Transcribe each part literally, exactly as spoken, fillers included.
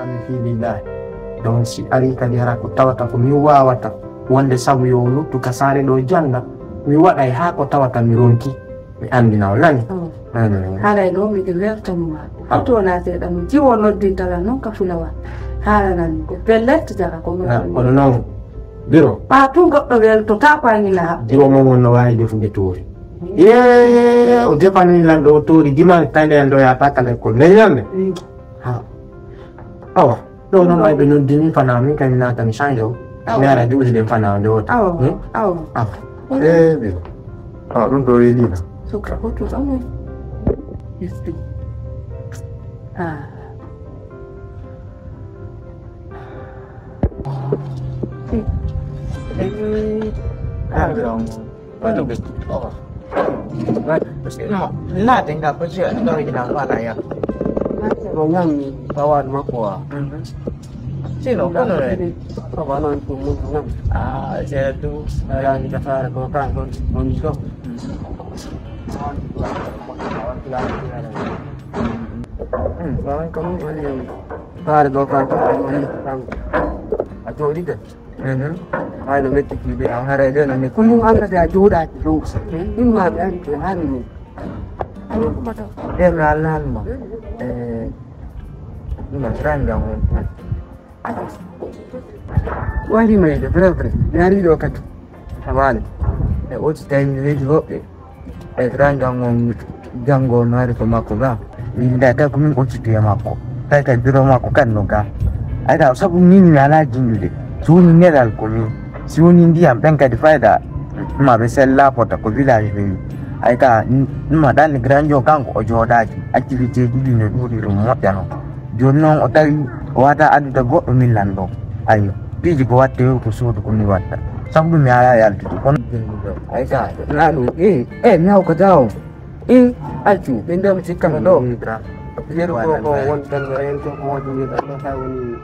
Ami fi lillahi. Donc si ari kadi hara ko tawata ko mi wawata wonde sabu yo luttu ka saare ɗo jannga, mi waɗay haa ko tawata mi ronki mi anndina o nani. Haray ɗo miɗo weltanima. Hoto wona seeɗa mi jiwo noddintala noon ka fulawa. Haalanami ko pellet jara ko. Kono noon biro ɓa tun goɗɗo weltota ko angina haɓɓe. Jiwo mon on no waawi defude toori. Ye o defani lan ɗo toori dimanche tande en ɗo yata ka lekkol nde ñande. Ha. Awa. Ɗo noon ay ɓe noddini fana min kay mi naata mi change o. Mi ara juuɗe ɗen fana nde wota. Awa. Awa. Awa. Eh ɓe. Awa ɗum ɗo welina. Sukka hoto ɗon. Yestu. Ah. Naate nga ko je ɗo ina fara ya. Ko ngam bawan makko wa. Sino kono re. Ko banan ko mun ngam. Ah, je tu. Ya ni ka fara ko kan ko mun ko. Hmm, bawan ko mun ko. Fara ko kan ko mun ko. A jooɗi de. Hay no metti ki ɓe am haray ɗen ne ko min annata a jooɗaaki dow ɗum ma ɓe anndi ko hani min. Ɗen no allanma. Eh, ɗum a tranga on. Wari mayde vrai vrai mi ari ɗo kadi. Awale. E oti tawi mi weji hoɓɓe. E ranga on janngo maari ko makko ga. Winda tawi ko min ɓocciti e makko. Tawi ka biro makko kan no ga. Ay taw sabu min mi ala jindude. Si woni neɗal ko min. Si woni ndiyam ɓen kadi fayda. Ma ɓe sella pota ko village ɓe wi. Ay ka ma ɗanni grand jo kanko o jooɗaaki. Activité ji ɗi no ɗuuɗi ɗum moƴƴano. Jooni noon o tawi o wata addude goɗɗo min lan ɗo. Ayo piiji ko watte ko suudu ko mi watta. Sabu ɗum mi ala yaltude kono. Ay ka na ɗum e e mi hawkata o. E accu ɓe ndo mi sikkata ɗo. Yeru ko ko won tan en ko ko woni ɗo taw ni.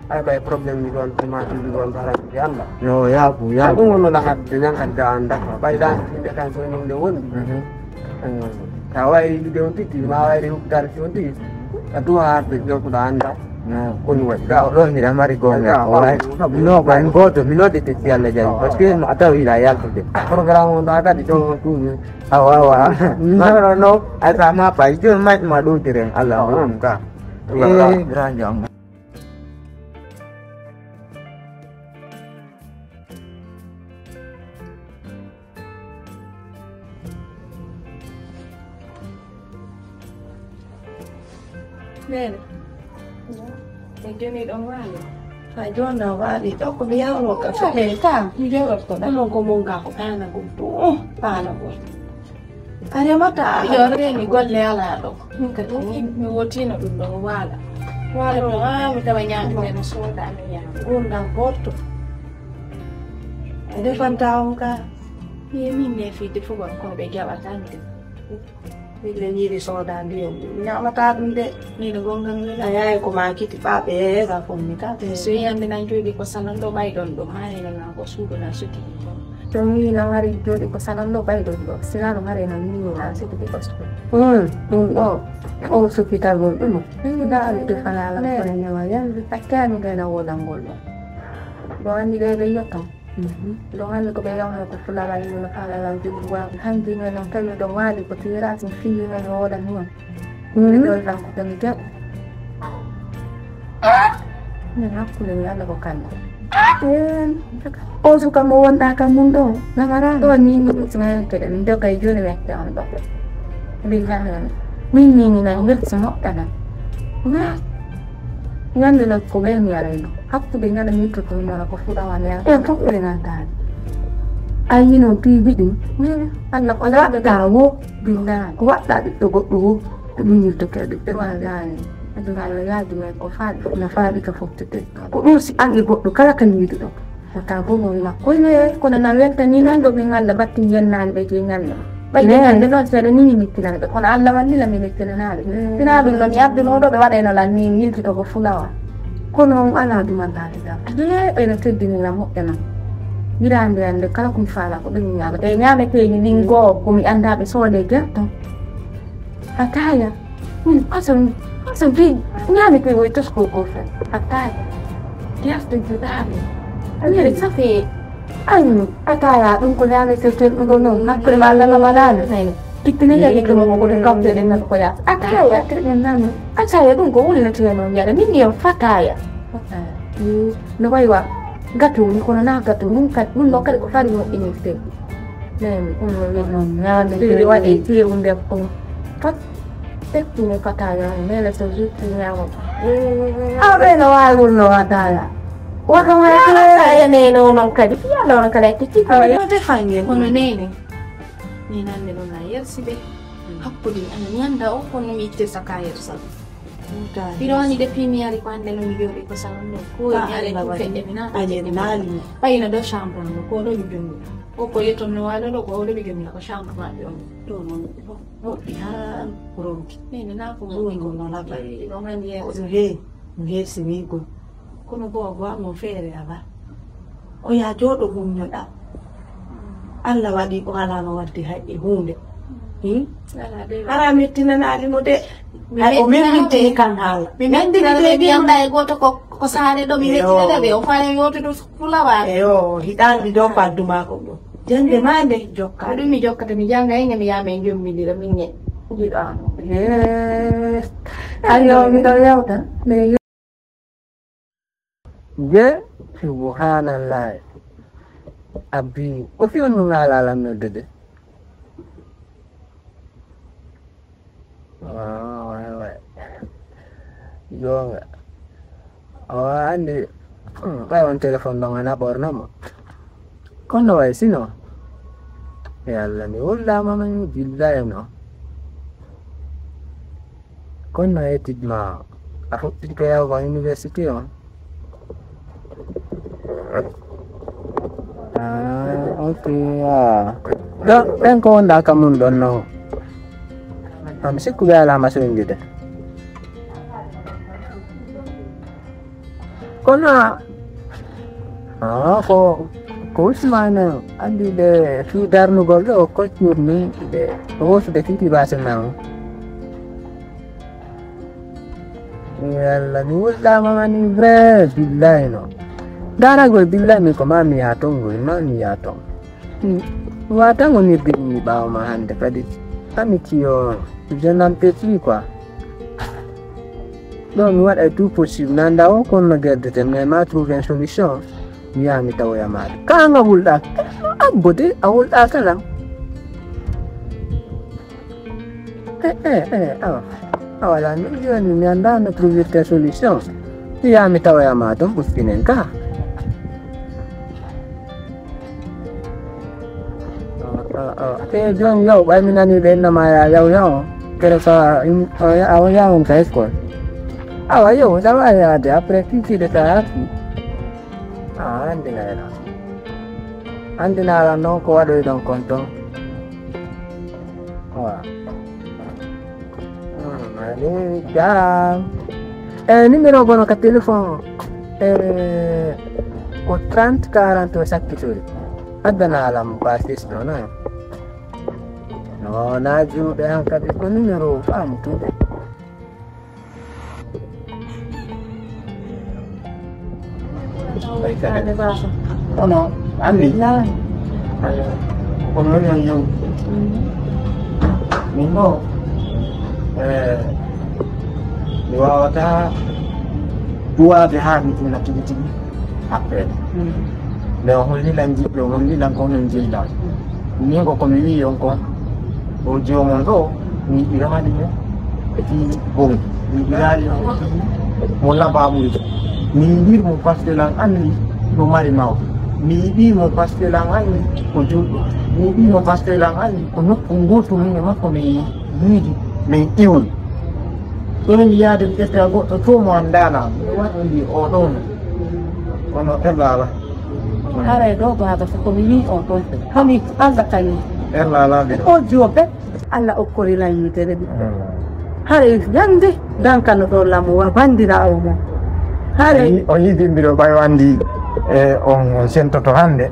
Ay bay problème ni ɗon ko ma ɗum ɗon dara yalla. Yo yaaku yaaku. Ɗum wonno la hadde ñan kadda anda. Bay dan ɓe kan so ni nde woni. Ka wawi yiɗude on tigi ma wayde huɓɓitaade si on tigi a duwa arde jogoɗo annda. Koni waɗi ga o ɗon miɗa mari gonga no ko en goto mi noddete si allah jaɓi par ce que a tawi hiɗa yaltude. Programme on ɗa kadi ɗo tumi. Awa awa. Nono no ay sa ma pay joni mayɗuma ɗowtiren allah on ka. E grand jam. Nene. E joni ɗon waali. Ha joni a waali ɗo ko mi yawno ka fete ka mi jogotto ɗa non ko mon ga ko kana gum to. Kana gum. A remata a yo reni golle ala ɗo. Min ka tini mi wotino ɗum ɗo waala. Waala ɗo ha mi tawa ñaamde no soda mi ñaama gurdam porto. Defanta on ka. Ye min ne fi defugol ko ɓe jaɓata mi. Min ne ñiiri soda ndiyam ñaamata ɗum de. Min gonga mi a yaay ko ma kiti ɓa ɓe yeega fommi ka. So yiyande nan jooɗi ko sanan ɗo ɓay ɗon ɗo ha hena na ko suuɗo na suti. To mi wino hari jooɗi ko sanan ɗo ɓay ɗon ɗo sina ɗum hari nan mino na suti ko suuɗo. Ɗum ɗo o sufitagol ɗum. Min da alde fanala ko ne ñawa yande takkani gana wodangol ɗo. Ɗo andi ɗo ɓe yottan. Ɗo hannde ko ɓe yawnoo ko fulagal mum no faalal jogi waawi hanndi men noon tawi ɗo waali ko tiiraasi no fiyi men no wooda ni on. Ɗo tan ko tan jaɓ. Min hakkunde mi allah ko kanko. O suka mo wonɗa kam mum ɗo namara ɗo ni mi usma hen keɗe min doga e jooni wette on ɗo. Min jahran min ni mi nan wirti moƴƴana. Ñande non ko ɓen yarayno hakkude ñande min to ɗum wona ko fuɗawa men en fof ɓe nandani. Ayi non piiji ɗum. Allah ko waɗɗa wo billahi ko waɗɗa ɓiɗɗo goɗɗo wo ko ɗum yirtokee ɓiɓɓe ma gani. Aduna allah yaadu men ko faaɗi no faaɗi ka foftete. Ko ɗum si anɗi goɗɗo kala ka yiiduɗo. Wota gomo wi makko ne kono na weltani nan ɗo ɓe ngalla batti yennaani ɓe je ngalla. Ɓay ɓe ngalla noon seeɗa ni mi mittinani ɓe kono allah wallila mi mittinanaɓe. Sina ɗum ɗo mi abduno ɗo ɓe waɗayno lan ni yiltito ko fulawa. Kono on ala ɗum annaade dam. Dule ɓe no teddini na moƴƴa nan. Yirande ande kala ko mi faala ko ɗum ñaama ɓe ñaameteeji ɗin goo ko mi annda ɓe soode gerto. Ataya. Asan, asan fi, ñaami koy woy tosko ko fen. Atay. Yasta judaami. Ñere safi. An, ataya ɗum ko ñaami so ten ɗum ɗo non. Hakkille ma Allah ma ɗaano. Kittine ñaami ko mo ko de kawte de na ko ya. Ataya, ataya ɗum ko woni na tuya non ñaɗa. Min ni fataya. No way wa. Gato ni kono na gato nun kat nun no kadi ko fari mo iniste. Nen, ɗum ɗo non ñaami. Ɗiɗi waɗi fiiru nder ɗum. Fat tekkini fataya mele so jutti ñaamo. A ɓe no waawi wulno wataya. Wata waawi kala ya ne no non kadi. Fiya no non kala ti ti. Awa yo de fange kono nene. Ni nande non na yersi be. Hakkude ana ñanda o kono mi itte saka yersa. Hiɗo woni de pimiyari ko hande no mi jooɗi ko salon ɗo. Ko mi ari ko feɗɗe mi na. Aje nali. Ɓayna ɗo chambre no ko ɗo mi jooɗi. O ko yetto no wala ɗo ko ɗo mi jooɗi ko chambre ma ɗo. Ɗo non. Woɗɗi ha ronki. Nene na ko mo ko no laba. Ɗo ngani yeeso. He, he simi ko. Kono ko o mo feere aba. O ya jooɗo gumnoɗa. Allah waɗi o alano wadde hay e hunde. Hmm? Hara mettinanaali mo de. Hay o memminti e kan haala. Mi mettinanaali mi anda e gooto ko, ko saare ɗo mi mettinanaali o faale yootude fulawa. Eyo, hiɗaandi ɗo faddu maako ɗo. Jannde ma nde jokka. Ko ɗum mi jokkata mi jannga ene mi yaama e jommidira min ne. Jiɗaano. Ayo, miɗo yawta. Je, subhanallah. Abbi, o fi on nun ala ala noddude. Ah, ouais, ouais. Jonga. Awa andi, hmm, ɓay on téléphone ɗon ana ɓorna mo. Kono way sino. E Allah mi wullama man billahi no. Kono étude ma a fuɗɗirte yawgo université on. Ah, ok, ah. Ɗo, ɓen ko wonda ka mun ɗon no. Am sikku ɓe alama so injude. Kono ah, ko ko Usmane andi ɓe fii darnugol ɗo koccur ni ɓe hoosude fii base nan. Yalla mi wulɗama mani vrai billahi no. Daragol billahi mi ko ma mi yaha ton gol ma mi yaha ton. Hmm. Wata ngo ni binni ɓawo ma hande kadi. Ami tiyo je n'en peux plus quoi. Ɗo mi waɗa tout possible nanda o kon no gerdete mais ma trouver une solution. Mi yaha mi tawoya maɗa ka nga wulɗa. Abbo de a wulɗa kala. Eh, eh, eh, awa. Awa la mi joni mi anda no trouver te solution. Mi yaha mi tawoya ma ton ɓuskinen ka. Te joni yaw ɓay mi nani ɓe innama ya yaw yaw kere ka a o yawon ka école. Awa yaw sawa yaade après kiki de ta arti. A andinayla andinala non ko waɗoy ɗon kon ton. Awa. Aleykum. E numéro gono ka téléphone e ko trente quarante o sakkitori. Addana alam basis ɗo na. No na juuɗe han kadi ko numéro o faamu tude. Kono anndi kono woni on yewti min ɗo mi wawata duwade haa mi tinna tigi tigi après mais o hollilan jiɗɗo o hollilan ko onon jeyɗa min ko komi wi on kon o joomon ɗo mi yiɗiraali mo e fii bon mi yiɗiraali mo e fii mo labaɓude mi yiɗir mo parce que lan anndi no mari mawɓe mi yiɗi mo parce que lan anndi ko julɗo mi yiɗi mo parce que lan anndi ko nokku ngootu min e makko min yiidi min iwri ɗon yiyaade mi ƴetta goɗɗo to mo anndana mi waɗondi o ɗon kono heblala haray ɗo baaba so komi wi on ɗon kami allah kami heblala ɓe o jobe allah okkori laññutere ɓiɓɓe haray jande dankano ɗo lamu wa bandirawo mo haray o yidimbiɗo ɓay o anndi e on sentoto hannde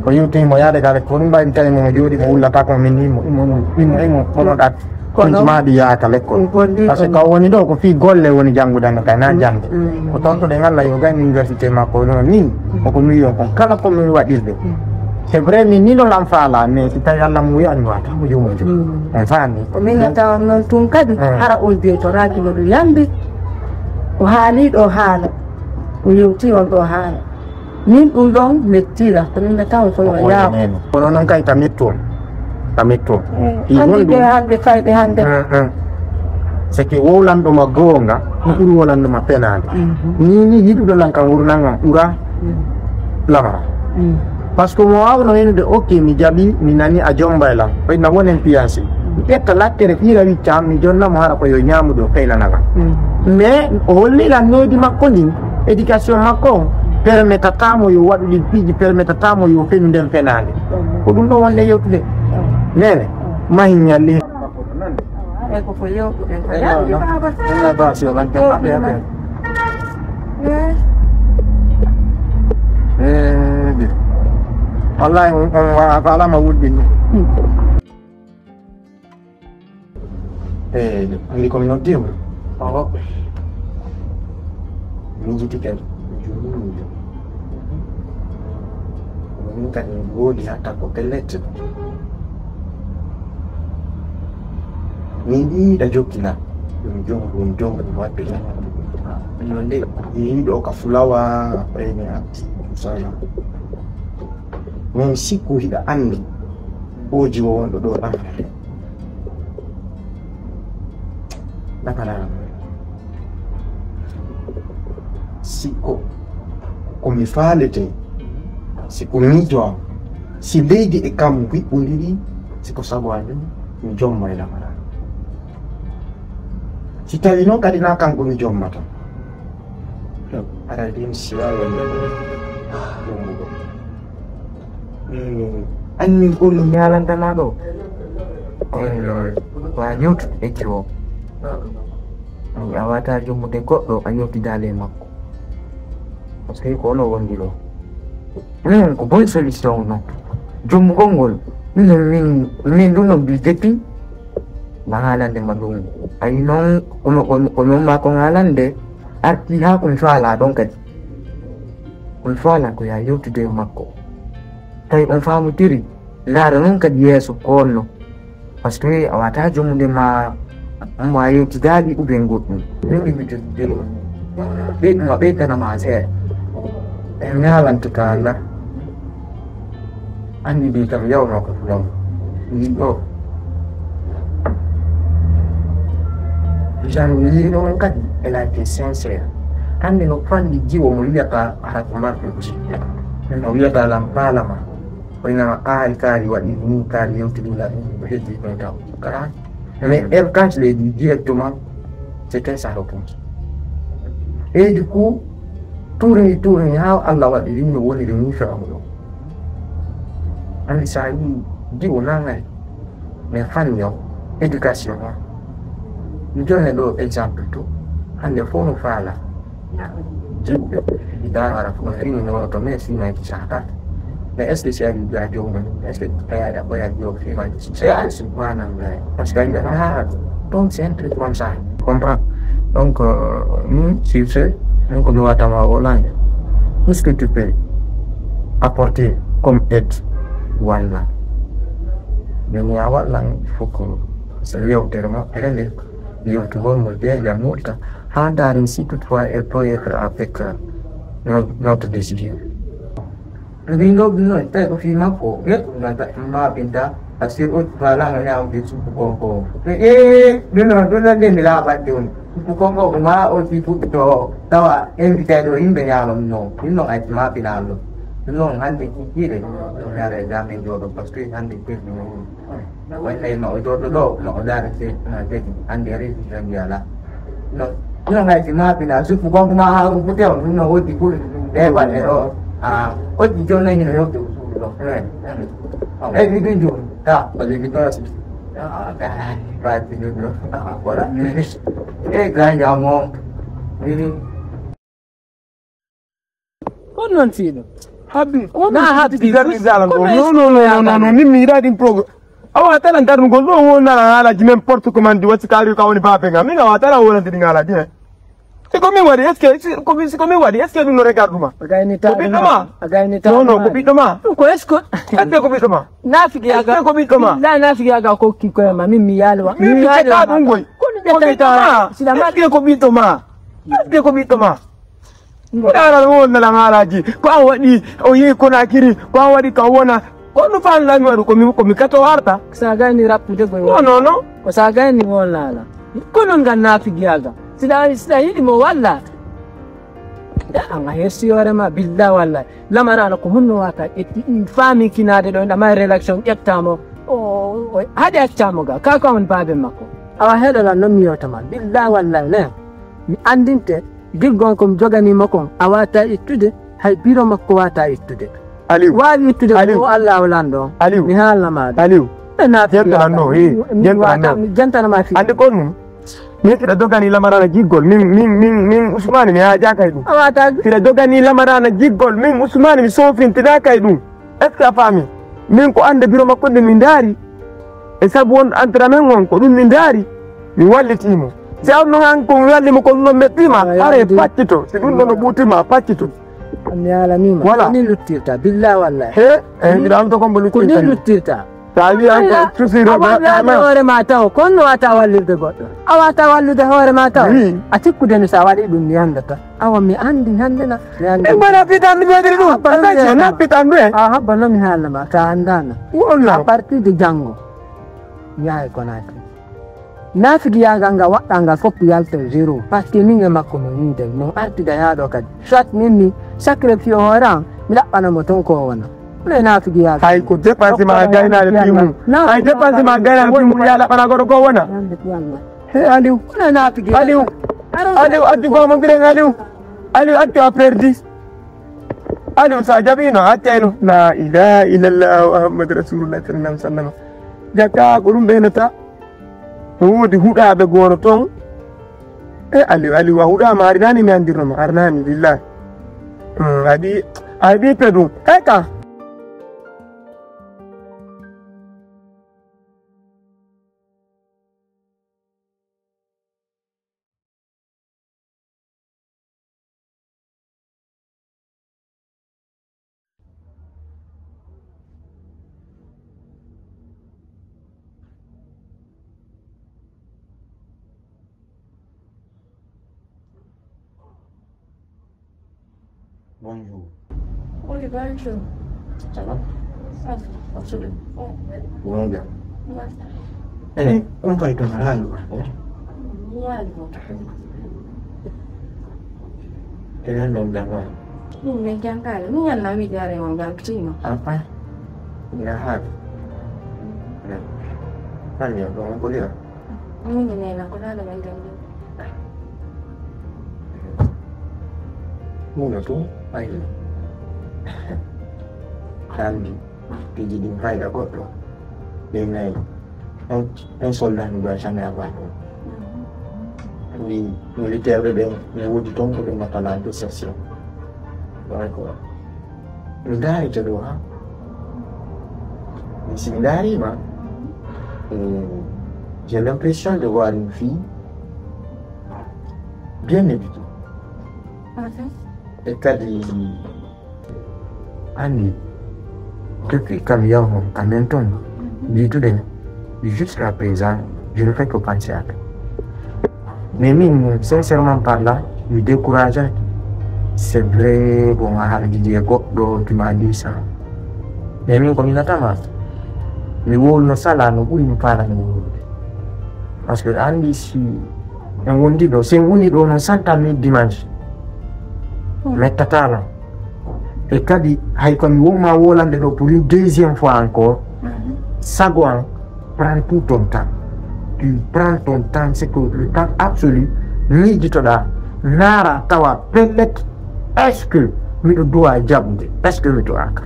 o yewtini mo yaade kala ko ɗum ɓayni tawi mo jooɗi mo wullata ko min ni mo imo imo imo kono ɗat Kono ma ɗi yaaka lekkol. Parce que ko woni ɗo ko fii golle woni janngude, annda kay na jannde. Ko toon to ɗen Allah yoga université makko ɗo ni. Ko ko mi wiyo kon kala ko min waɗirde. C'est vrai, min ni ɗo lan faala, mais si tawi Allah mo wiya mi wata ko jomum jom. On faami? Ko min a tawan noon tun kadi, hara on jeytoraaki no ɗum yambi. O haali ɗo haala. O yewti on ɗo haala. Min ɗum ɗon mettiɗa, ko min mettaa on koye o yaaw. Kono noon kay ka mettu on. Ka mettu on. Hannde ɓe hannde fayɓe hannde. C'est que wowlanɗo ma goonga, no ɓuri wowlanɗo ma penaade. Ni ni yiɗuɗo lan kan wurnan an ɓura lamara. Parce que mo waawno winude, ok, mi jaɓi, mi nani a jomba e lan. Koy na wonen piyansi. Mi ƴetta lattere ɓiira wicca am, mi jonna mo hara ko yo ñaamude o kaynana lan. Mais o holli lan needi makko ndin, éducation makko on, permetata mo yo waɗu ɗin piiji, permetata mo yo fenu nden fenaande. Ko ɗum ɗo wonde yewtude. Nene, mahi ñalli. Eko ko yewtuɗen ko yalti baaba. Wallahi on on wa faalama wulɗinni. Eyi, anndi ko mi noddiima. Oho. Miijitike juulde. Min kadi mi woodi haa takko pellet. Min ɗiiɗa jokkila. Ɗum jom, ɗum jom, ɗum waɗde. Ɗum nde yiiɗo ka fulawa, ɓeyni atti. Sala. Min sikku hiɗa anndi. Ɓooji wo wonɗo ɗo ɗan. Ɗakanaa. Si ko, ko mi faalete, si ko miijo am, si leydi e kam hiɓɓondiri, si ko sago am, mi jomma e lamara. Si tawi noon kadi na kanko mi jommata, aray de mi siwa wonde jommugo. Anni ko mi ñaalantama ɗo. Wa ñewtu ecci o. A wata jommude goɗɗo a ñewtidaali e makko. Parce que ko ono wondi ɗo. Min ko bonne solution non. Jommugol ngol. Min min min ɗum no mbi jeppi. Ma haalande ma ɗum. Ayi noon kono kono kono ma ko haalande arti haa ko mi faala ɗon kadi. Kono faala ko ya yewtude e makko. Tawi on faamotiri, ndaara noon kadi yeeso ko wonno. Parce que a wata jommude ma ma yewtidaali ou bien goɗɗum. Min mi jodde ɓe ma ɓe kana ma seeɗa. En ñaalanto ka Allah. Anndi mbi kam yawno ko fulon. Min ɗo. Jan mi yiino on kadi, elle a été sincère. Anndi no fanndi jiwo mo wiyata hara ko marɗo ji. No wiyata lam paalama. Koynama kaari kaari waɗi ni kaari yewtidula ɗum ko heddi ɗon taw kara. Mais elle quand je l'ai dit directement, c'était sa réponse. Et du coup, tourni tourni haa Allah waɗi ɗum no woniri ni fewa ɗo. Anndi sa yi jiwo nangari. Mais fanni o éducation o. Mi jone ɗo exemple to hannde fof no faala. Jiɗɓe, mi daara fof no fini no to mais fino e kisata. Mais est ce que si a yiɗa jomum est ce que tayaɗa ɓoya jo fima c'est a subhanallah. Parce que a yiɗa ha ɗon c'est un truc comme ça. Comprend? Donc euh, nous sur ce donc mi watama o langue tout ce que tu peux apporter comme aide walla. Mais mi a wallan il faut que so yewtere moƴƴere nde yewtugol mo deeƴa muɗta haa ndaaren si toutefois elle peut être avec euh, no- notre décision. Mbin ɗo ɗum noon tawi ko fii makko yettuɗa maɓinta a sur autre falama ñawde suudu konko. E ɗum noon ɗum noon nde mi laaɓande on suudu konko ko ma on si fuɗɗito tawa invité ɗo yimɓe ñaamam noon ɗum noon ay maɓinal ɗum ɗum noon hannde kiɗe ɗum yara e gamen jooɗo parce que hannde perdi no woni. Wonde ma o jooɗo ɗo ma o daara se na jegi hannde résultat ndi ala. No no ngaji ma bina sufu gonko ma ha ko fute on no wodi ko de ba de o a o di jona ni no yo to no e ni bin jo ta ba de ni ba si a ba ba di ni no a ko la e ga ya mo ni. Kono noon fiiɗo habbi na habbi. Non non non non non non min mi yiɗa ɗin programme. Awa tala darnugol ɗo wonana haalaji n'importe comment di wasi kari ka woni babe nga. Min awa tala wonande ɗi haalaji he. Si ko min waɗi, est-ce que, si ko min, si ko min waɗi, est-ce que ɗum no regarde ma? Gayni ta. Ko ɓiɗɗo ma? A gayni ta. Non, non, ko ɓiɗɗo ma. Ɗum ko est-ce que? Est-ce que ko ɓiɗɗo ma? Nafigi yaga. Est-ce que ko ɓiɗɗo ma? La nafigi yaga ko ki ko ma, min mi yalwa. Min mi yalwa. Ɗum koy. Ko ɗum ko ɓiɗɗo ma? Sila ma. Est-ce que ko ɓiɗɗo ma? Est-ce que ko ɓiɗɗo ma? Ko ɗaral won nana haalaji. Ko an waɗi, o yehi Konakiri, ko an waɗi ka wona. Ko ɗum faalnami waɗu ko mi, ko mi kato warta. Sa gayni rappude goy. Non, non, non. Ko sa gayni won laala. Ko non ngal naafigiyagal. Siɗa, siɗa yiɗi mo walla. Da an a hersi hoore ma, billa walla. Lamara ala ko munno wata ƴetti, faami kinaade ɗo, ɗama relaxon ƴettamo. O, o, haɗi accamo ga, ka ko on baabe makko. Awa heɗolan non mi yewtama. Billa walla ne. Mi andinte, girgon ko mi joganimo kon, a wata ittude, hay biro makko wata ittude. Aliou. Waawi ittude Aliou. Ko Allah o lanɗo. Aliou. Mi haalna ma ɗum. Aliou. E naata. Jentana no, eh, mi jentana wata, no. Mi jentana ma fi. Ande ko ɗum. Min siɗa dogani lamarana jiggol, min, min, min, min Usmani mi haajaka e ɗum. A wata. Siɗa dogani lamarana jiggol, min Usmani mi sofintinaka e ɗum. Est-ce que a faami? Min ko ande biro makko nde mi ndaari. E sabu won entraînement on, ko ɗum mi ndaari. Mi wallitimo. Si on non an ko mi walli mo, ko ɗum non mettima. Ah, are yandi. Paccito. Si ɗum ɗon no ɓuutima, paccito. Mi alanima. Voilà. Ko ni luttirta, billa wallahi. He, e, mbiɗa am to kombo luttirta. Ko ni luttirta. Sa wi an ko susi a wallani hoore ma taw, kono no wata wallirde goɗɗo. A wata wallude hoore ma taw. Oui. A tikkude no sa waɗi ɗum mi andata. Awa mi andi hande na. Mi andi. En mbaɗa fitan mi ɓeydi ɗum. Attention, na fitan ɗum en. A habba no mi haalna ma, ka andana. Wonna. À partir de janngo, mi yahay Konakri. Naafigiyaagal ngal waɗɗaa ngal fof yalta zéro. Parce que min e makko no wiide, no artida yaaɗo kadi. Soit min mi sacrifice hoore am, mi laɓɓana mo toon ko o wona. Ɗum e naafigiyaagal. Hay ko dépassé ma gaynaade piimu. Hay dépassé ma gaynaade piimu, ya laɓɓana goɗɗo ko o wona. He Aliou. Ɗum e naafigiyaagal. Aliou. Aliou, addi ko mo mbiɗen Aliou. Aliou, addi a perdi. Aliou, sa jaɓino, a accayno. La ilaha illallah Muhammad Rasulullah sallallahu alaihi wasallam. Jakka ko ɗum ɓeynata. No woodi huɗaaɓe goono toon. E Aliou, Aliou, a huɗaama, a rinaani mi anndirno ma, a rinaani, billahi. Hmm, a ɓi, a ɓi pe ɗum. Hey, ka. Bonjour. Oui, bonjour. Ça va? Ça va. Bonjour. Bonjour. Eh, on va y donner la loi, eh? Loi, loi. Enen ɗon janngaani. Min, min janngaani. Min anndaa mi jaare on janngiima. Enfin, mi yahaani. Min, min anndaa ko nana men janngi. Huunde tun, ayi. Anndi. Piiji ɗin fayda goɗɗo. Ɓe nayi. Un, un soldat ne doit jamais avoir peur. Wi militaire ɓe ɓen, mi woodi toon ko ɓe mbaɗata la désertion. Donc, mi ndaarete ɗo ha. Mais si mi ndaarima, eh, j'ai l'impression de voir une fille bien éduquée. E kadi, anndi, depuis kam yaw hon, amen toon, wiytude, jusqu'à présent, je ne fais que penser à toi. Mais min, sincèrement parlant, mi décourage. C'est vrai, bon, a haaldi e goɗɗo, tu m'as dit ça. Mais min ko mi natama, mi wowluno sala no ɓuri mi faala mi wowlude. Parce que anndi si en wondi ɗo, si en woni ɗo no cent mille dimanche, mettata lan. E kadi, hay ko mi wowma wolande ɗo pour une deuxième fois encore, sago an, prends tout ton temps. Tu prends ton temps, c'est que le temps absolu, miijitoɗa, naara tawa pellet, est-ce que miɗo duwa jaɓude? Est-ce que mi duwaka?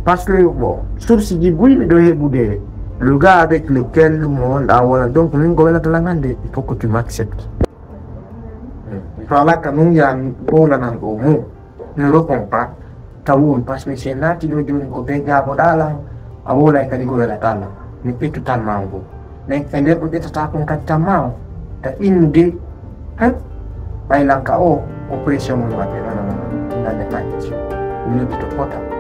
Parce que, bon, source ji buy miɗo heɓude, le gars avec lequel mo wonɗa wona, donc min ko welata lan hannde, il faut que tu m'acceptes. Falaka nun ya mi ɓowlanan ɗo mo. Mi rokon pa. Tawon parce que c'est naati ɗo jooni ko ɓe jaaboɗa lan. A wolay kadi ko welata Allah. Mi ƴettu tan ma ngu. Mais e nder ɗum ƴettata kon kadi tan ma o. Ta innude tan ɓaylanka o ko pression mum waɗde. Non, non, non, non. Nande fayti. Mi noddi to pota.